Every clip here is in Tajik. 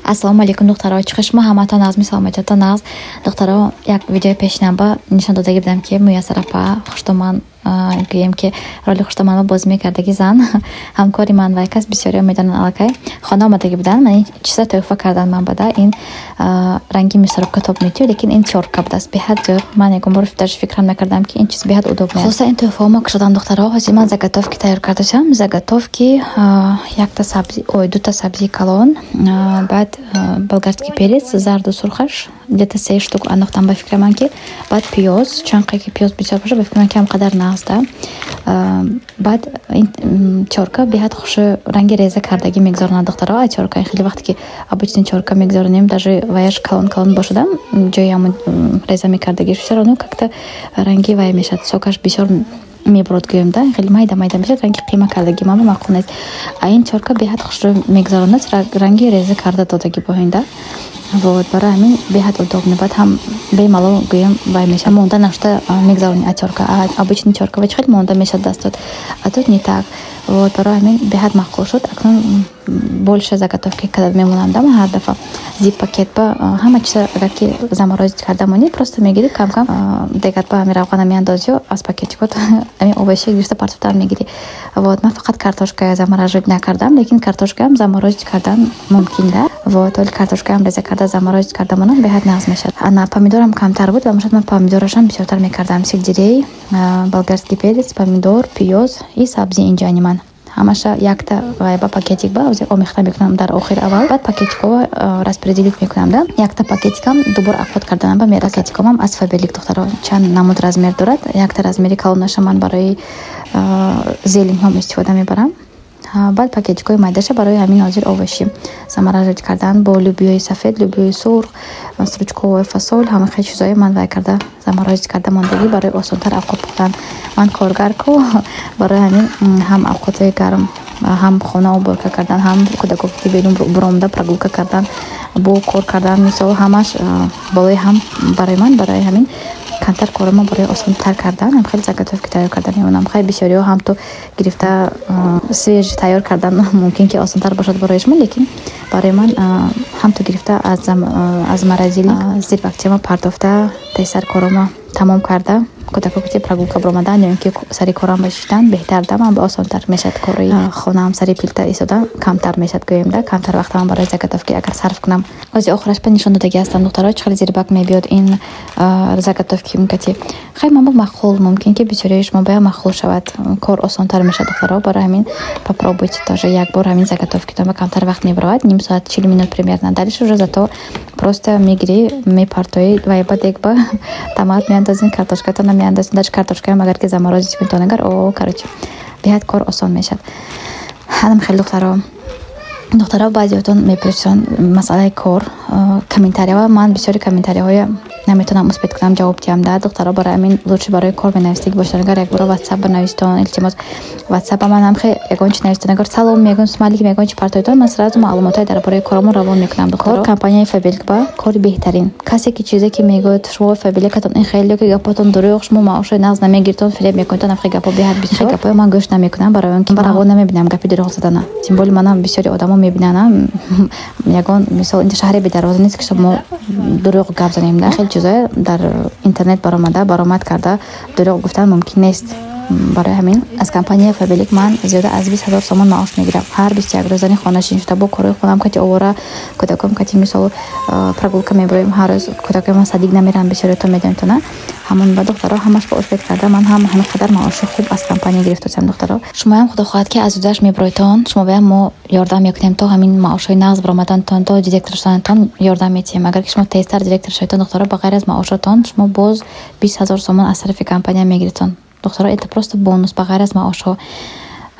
Ассалому алайкум, духтаро! Чӣ шумо ҳаматон нағз, саломатиятон нағз? Духтаро, як видеои пешинаба нишон додагӣ будам, ки Муяссар апа, хуштоман гӯем, ки роли хуштоманро бозӣ мекардаги зан, ҳамкори ман ва кас бисёриҳо медонанд, аллакай хона омадагӣ буданд. Ман ин чиза тӯҳфа кардан ман бада. Ин ранги мясорубка тоб метиё, лекин ин тёрка будааст, беҳад зӯр. Ман ягон бор даже фикрам накардам, ки ин чиз беҳад удобно. Хулоса, ин тӯҳфаҳо мо кушодам, духтаро. Ҳозир ман заготовки тайёр кардашам. Заготовки якта сабзи, ой, дута сабзии калон, баъд болгарский перец, зарду сурхаш, где-то се штук андохтам, ба фикри ман ки. Баъд пиёз, чанд ки пиёз бисёр боша, ба фикри ман ки ҳамқадар нағз да. Баъд ин тёрка беҳад хуши ранги реза кардагӣ мегузаронад, духтаро. А тёрка хеле вақте ки обычный тёрка мегузаронем, даже ваяш калон калон бошада, ҷои ҳамон реза мекардагиш всё равно как-то ранги вай мешавад, сокаш бисёр мебурад гӯем да, хеле майда майда мешавад, ранги қима кардагӣ мама маъқул нест. А ин тёрка беҳад хушрӯ мегузаронад, ранги реза карда додагӣ боҳинда. Вот, барои ҳамин беҳад удобно. Баъд ҳам бемалол гӯем вай мешавад, монда нашуда мегузаронӣ. А тёрка, обычный тёрка вай хеле монда мешавад дастот, а тут не так. Вот, барои ҳамин беҳад маъқул шуд. Акнун больше заготовки карда мемонам да. Ман ҳар дафъа зип пакет ба ҳама чиза агар ки заморозить карда монӣ, просто мегирӣ, камкам дегар ба ҳами равғана меандозиё, аз пакетикот ҳами овощи гирифта партофтан мегирӣ. Вот, ман фақат картошка замораживать накардам, лекин картошкаам заморозить кардан мумкин да. Вот, вале картошкаам реза карда заморозить карда монам, беҳад нағз мешавад. Ана помидорам камтар буд ва мошад ман помидорашам бисёртар мекардам. Сельдерей, болгарский перец, помидор, пиёз и сабзи. Инҷани ман ҳамаша якта ба пакетик ба омехта мекунам дар охир аввал, баъд пакетикова распределить мекунам да. Якта пакетикам дубор обход карданам ба мерасад. Пакетикомам аз Фаберлик, духтаро, чанд намуд размер дорад. Якта размери калонаша ман барои зеленьҳом истифода мебарам, баъд пакетикҳои майдаша барои ҳамин ҳозир овощи замораживать кардан, бо лӯбиёи сафед, лӯбиёи сурх, стручковая фасоль, ҳама хел чизое ман вай карда заморозить карда мондагӣ барои осонтар авқот пухтан. Ман коргар ку, барои ҳамин ҳам авқотҳои гарм, ҳам хона уборка кардан, ҳам кӯдакоки ки берун буромада прогулка кардан, бо кор кардан, мисол, ҳамаш болои ҳам барои ман. Барои ҳамин камтар корамо барои осонтар кардан ҳам хеле заготовки тайёр кардан мемонам. Хеле бисёриҳо ҳам ту гирифта свежий тайёр кардан мумкин ки осонтар бошад барои шумо, лекин барои ман ҳам ту гирифта аз морозильник зирбакчама партофта, тезтар коромо тамом карда, кӯдако ки прогулка баромадан ё ин ки сари корам башиштан беҳтар да. Ман осонтар мешавад, кори хонаам сари плита истода камтар мешавад гӯем да, камтар вақтаман барои заготовки агар сарф кунам. Ози охираш ба нишон додагӣ ҳастам, духтаро, чӣ хеле зирбак мебиёд ин заготовки мкати. Хай, ман бо маъқул, мумкин ки бисёриҳои шумо бояд маъқул шавад, кор осонтар мешавад, духтаро. Барои ҳамин попробуйте тоже як бор ҳамин заготовкитон ба камтар вақт мебаровад, ним соат, 40 минут примерно. Дальше уже зато просто мегирӣ, мепартоӣ ва ба дег ба томат меандозин, картошкатона меандозин, даже картошкаам агар ки заморозить кунитон агар, о, короче, беҳад кор осон мешавад. Ҳанам хеле, духтаро. Духтаро, баъзеҳотон мепурсанд масъалаи кор комментарияҳо. Ман бисёри комментарияҳоя наметавонам успеть кунам ҷавоб диҳам да, духтаро. Барои ҳамин лучше барои кор менависед бошад агар, якбора Ватсап бинависитон, илтимос. Ватсапа ман ҳам хе ягон чи нависитон агар, салом мегӯн, смайлик мегӯн, чи партоитон, ман сразу маълумотҳои дар бораи коромон равон мекунам. Духтаро, компанияи Фаберлик ба кори беҳтарин. Касе ки чизе ки мегӯяд, шумо Фаберликатон ин хеле ки гапотон дурӯғ, шумо маошои нағз намегиритон, фиреб мекунитон, ҳамхе гапо беҳад бисёр. Гапои ман гӯш намекунам, барои он ки равон намебинам гапи дурӯғ задана. Тем более манам бисёри одамо мебинанам, ягон мисол инҷа шаҳре бедарвоза нест, ки мо дурӯғ гап занем да. Хеле чизое дар интернет баромада баромад карда дурӯғ гуфтан мумкин нест. Барои ҳамин аз компанияи Фаберлик ман зиёда аз 20 000 сомон маош мегирам ҳар 21 рӯзани хонашин шуда, бо корҳои хонам кати овора, кӯдаком кати, мисол, прогулка мебароем ҳар рӯз. Кӯдакои ман садик намерам, бисёриятон медонитона. Ҳамон ба духтаро ҳамаш ба успеть карда, ман ҳам ҳамин қадар маоши хуб аз компания гирифтасам. Духтаро, шумоям худо хоҳад ки аз ӯдаш мебароитон, шумо баям мо ёрдам мекунем то ҳамин маошҳои нағз баромадантон, то директор шуданатон ёрдам метиҳем. Агар ки шумо тезтар директор шаведтон, духтаро, ба ғайр аз маошотон шумо боз 20 000 сомон аз тарафи компания мегиритон. Духтаро, это просто бонус ба ғайр аз маошҳо.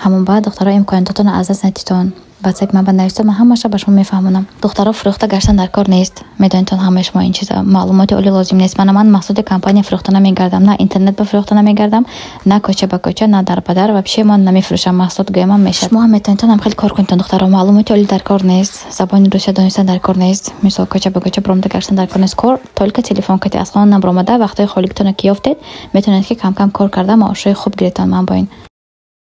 Ҳамон баъд, духтаро, имкониятотонро аз даст надитон. Ватсапи ман ба нависто, ман ҳамаша ба шумо мефаҳмонам. Духтаро, фурӯхта гаштан дар кор нест, медонитон ҳамаи шумо ин чиза, маълумоти олӣ лозим нест. Мана ман маҳсулоти компания фурӯхта намегардам, на интернет ба фурӯхта намегардам, на кӯча ба кӯча, на дар ба дар. Вообще ман намефурӯшам маҳсулот гӯямам мешавад. Шумо ҳам метавонитон ҳам хеле кор кунитон, духтаро. Маълумоти олӣ дар кор нест, забони русия донистан дар кор нест, мисол, кӯча ба кӯча баромада гаштан дар кор нест. Кор только телефон кати, аз хона набаромада, вақтҳои холигитонро ки ёфтед, метавонед ки кам кам кор карда маошҳои хуб гиритон. Ман бо ин